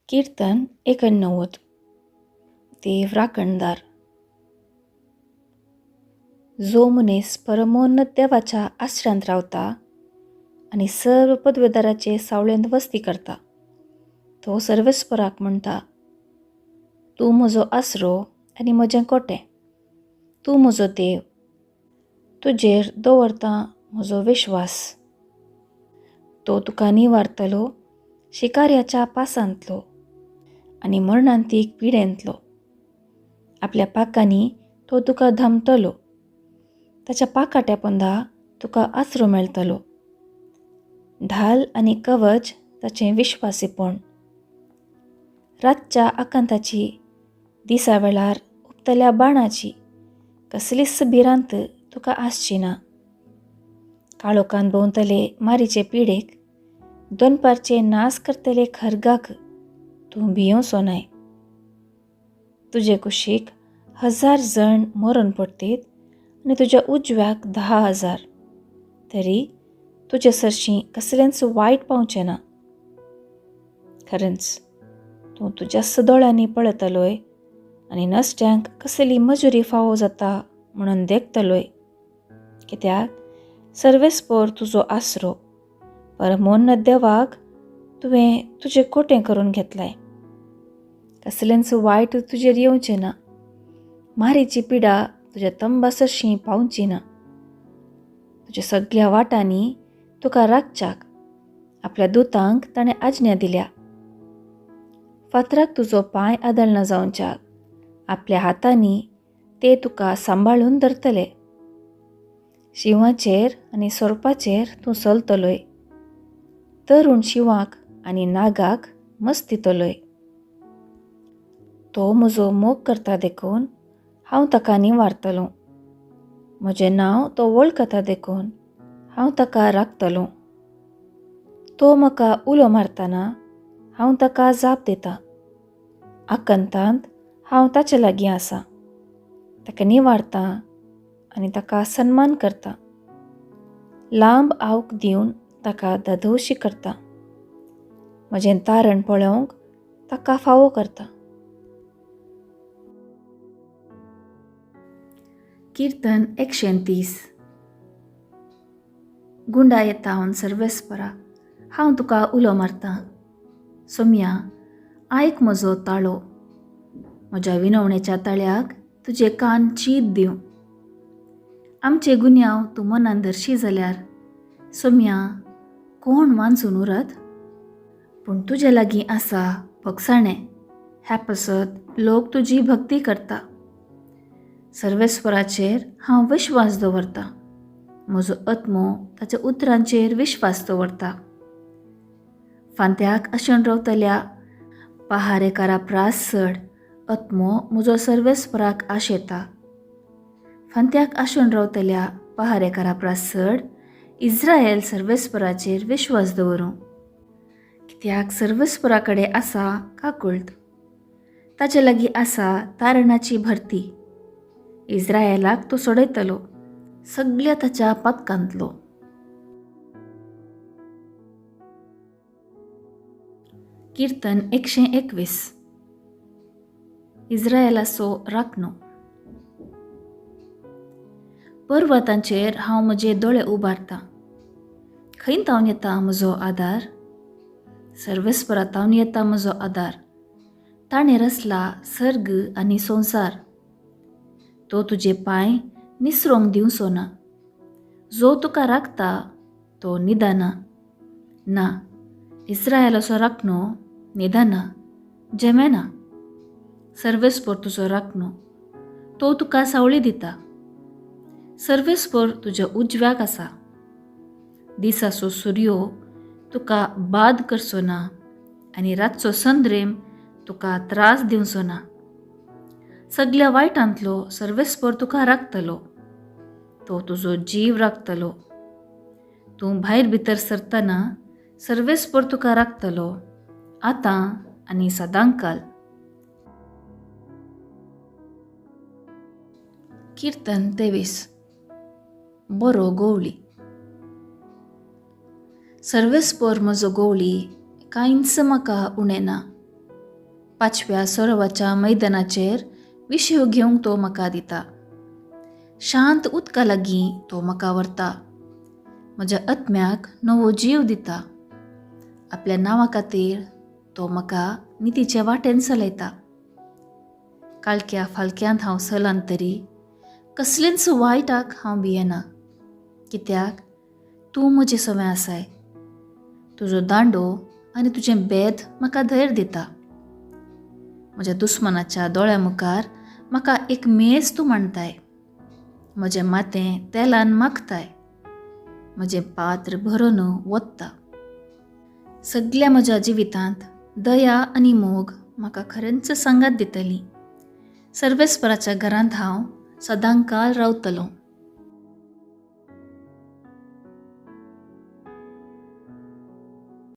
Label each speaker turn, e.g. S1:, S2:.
S1: किर्तन 89. देव राखणदार. जो मनीस परमोन्नत देवाच्या आश्र्यांत रावता आनी सर्व पदवेदाराचे सावळेंत वस्ती करता, तो सर्वेस्पराक म्हणटा, तूं म्हजो आसरो आनी म्हजें कोटें, तूं म्हजो देव, तुजेर दवरता म्हजो विश्वास. तो तुका निवारतलो शिकार्याच्या पासांतलो आनी मरणांतीक पिडेंतलो. आपल्या पाकांनी तो तुका धांपतलो, ताच्या पाकाट्या पोंदा तुका आसरो मेळटलो. ढाल आनी कवच ताचें विश्वासीपण. रातच्या आकांताची, दिसा वेळार उबतल्या बाणाची कसलीच भिरांत तुका आसची ना. काळोखान भोंवतले मारीचे पिडेक, दनपारचे नास करतले खरगाक तूं भियोवचो नाय. तुजे कुशीक 1000 जण मरण पडटीत आनी तुज्या उजव्याक 10,000, तरी तुजे सरशीं कसलेंच वायट पावचें ना. खरेंच तूं तुज्याच दोळ्यांनी पळयतलोय आनी नश्ट्यांक कसली मजुरी फावो जाता म्हणून देखतलोय. कित्याक सर्वेस्पोर तुजो आसरो, परमोन्नत देवाक तुवें तुजें कोटें करून घेतलाय. कसलेंच वायट तुजेर येवचें ना, मारीची पिडा तुज्या तंबा सरशीं पावची ना. तुज्या सगळ्या वाटांनी तुका राखच्याक आपल्या दुतांक ताणें आज्ञा दिल्या. फातराक तुजो पांय आदळना जावच्याक आपल्या हातांनी ते तुका सांबाळून धरतले. शिंवाचेर आनी सोरपाचेर तूं चलतलोय, तरुण शिंवाक आनी नागाक मस्तितलोय. तो म्हजो मोग करता देखून हांव ताका निवारतलों, म्हजें नांव तो वळखता देखून हांव ताका राखतलों. तो म्हाका उलो मारतना हांव ताका जाप दितां. आकांतांत हांव ताचे लागीं आसा, ताका निवारतां आनी ताका सन्मान करता. लांब आवक दिवन ताका धादोशी करता, म्हजें तारण पळोवंक ताका फावो करता. किर्तन 130. गुंडा येता हांव सर्वेस्परा, हांव तुका उलो मारतां. सोम्या, आयक म्हजो ताळो, म्हज्या विनवणेच्या ताळ्याक तुजे कान चीत दिवं. आमचे गुन्यांव तूं मनान धरशी जाल्यार सोम्या, कोण वांचून उरत? पूण तुजे लागीं आसा भगसाणें, ह्या पासत लोक तुजी भक्ती करता. सर्वेस्वराचेर हांव विश्वास दवरतां, म्हजो आत्मो ताच्या उतरांचेर विश्वास दवरता. फांत्याक आशेन रावतल्या पहारेकारा प्रास चड आत्मो म्हजो सर्वेस्वराक आशेता. फांत्याक आशेन रावतल्या पहारेकारा प्रास चड इज्रायल सर्वेस्पराचेर विश्वास दवरूं. कित्याक सर्वेस्परा कडेन आसा काकुळट, ताचे लागीं आसा तारणाची भरती. इज्रायलाक तो सोडयतलो सगल्या ताच्या पातकांतलो. किर्तन 121. इज्रायलाचो राखणो. पर्वतांचेर हांव म्हजे दोळे उबारतां. खंय तावन येता म्हजो आदार? सर्वेस्परा तावन येता म्हजो आदार. ताणें रचला सर्ग आनी संवसार. तो तुजे पांय निसरोंक दिवचो ना. जो तुका राखता तो निदाना ना. इस्रायलाचो राखणो निदाना, जेमेना. सर्वेस्पोर तुजो राखणो, तो तुका सावळी दिता. सर्वेस्पोर तुज्या उजव्याक आसा. दिसाचो सुर्यो तुका बाद करचो ना आनी रातचो संद्रेम तुका त्रास दिवचो ना. सगल्या वायटांतलो सर्वेस्पोर तुका राखतलो, तो तुजो जीव राखतलो. तूं भायर भितर सरतना सर्वेस्पोर तुका राखतलो, आतां आनी सदांकाल. किर्तन 23. बरो गोवळी. सर्वेस्पोर म्हजो गोवळी, कांयच म्हाका उणें ना. पाचव्या सरोवाच्या मैदानाचेर विशेव घेवंक तो म्हाका दिता. शांत उदका लागीं तो म्हाका व्हरता. म्हज्या आत्म्याक नवो जीव दिता. आपल्या नांवा खातीर तो म्हाका नितीचे वाटेन चलयता. काळख्या फालक्यांत हांव सलान तरी कसलेंच वायटाक हांव भियेना, कित्याक तूं म्हजे सवें आसाय. तुजो दांडो आनी तुजें बेत म्हाका धैर्य दिता. म्हज्या दुस्मानाच्या दोळ्या मुखार म्हाका एक मेज तूं मांडताय. म्हजें माथें तेलान माखताय. म्हजें पात्र भरून वत्ता. सगल्या म्हज्या जिवितांत दया आनी मोग म्हाका खरेंच सांगात दितली. सर्वेस्पराच्या घरांत हांव सदांकाळ रावतलों.